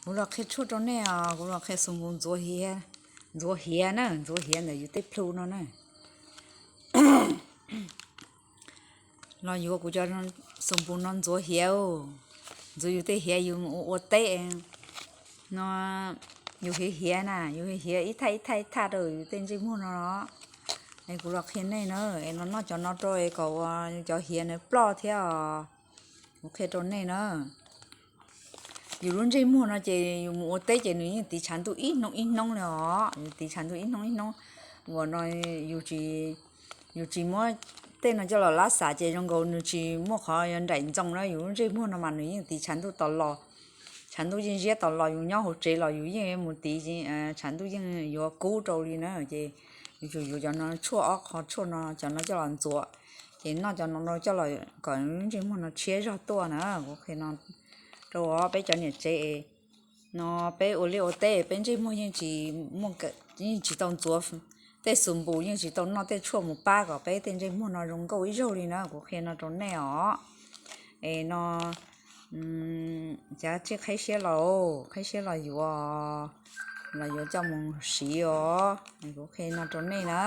Kuv los qhia tshuaj rau nej os, kuv los qhia xus npus ntxuav hiav, ntxuav hiav na, ntxuav hiav ntawm yus tej plhu no na. Los yuav kuv cov xus npus no ntxuav hiav, ntxuav yus tej hiav yus mus ua teb no. Yus hiav hiav na, yus hiav hiav ib thaj ib thaj ib thaj rau yus tej ntsej muag no. Es kuv los qhia nej na, es no noj cov no rau es kom ua cov hiav na ploj thiab os. Kuv qhia rau nej na. Yus lub ntsej muag no ces yus mus ua teb ces nws yeej tiv tshav ntuj ib hnub ib hnub li os, yus tiv tshav ntuj ib hnub ib hnub. Uas no yus tsis, yus tsis muab tej no coj los lab xav ces zoo nkaus nws tsis muaj qhov yuav nraim ntxoo na. Yus lub ntsej muag no mas nws yeej tiv tshav ntuj tas los, tshav ntuj yeej ziab tas los, yus nyob hauv tsev los yus yeej mus tiv, tshav ntuj yeej yuav kub rau li na. Ces yus tsum yuav cov no tshuaj, ob qho tshuaj no, cov no coj los ntxuav, ces noj cov no coj los kom lub ntsej muag no tshiab zog tuaj na. Kuv qhia no rau peb cov niam tsev no, peb ua liaj ua teb peb ntsej muag yeej tsis muaj, yeej tsis tau ntxuav tej xus npus, yeej tsis tau noj tej tshuaj mus pab kom peb tej ntsej muag no zoo nkauj ib zaug li na. Kuv qhia no rau nej os. Es no, cav tsij qhib siab los, qhib siab los yuav, los yuav coj mus siv os. Kuv qhia no rau nej na.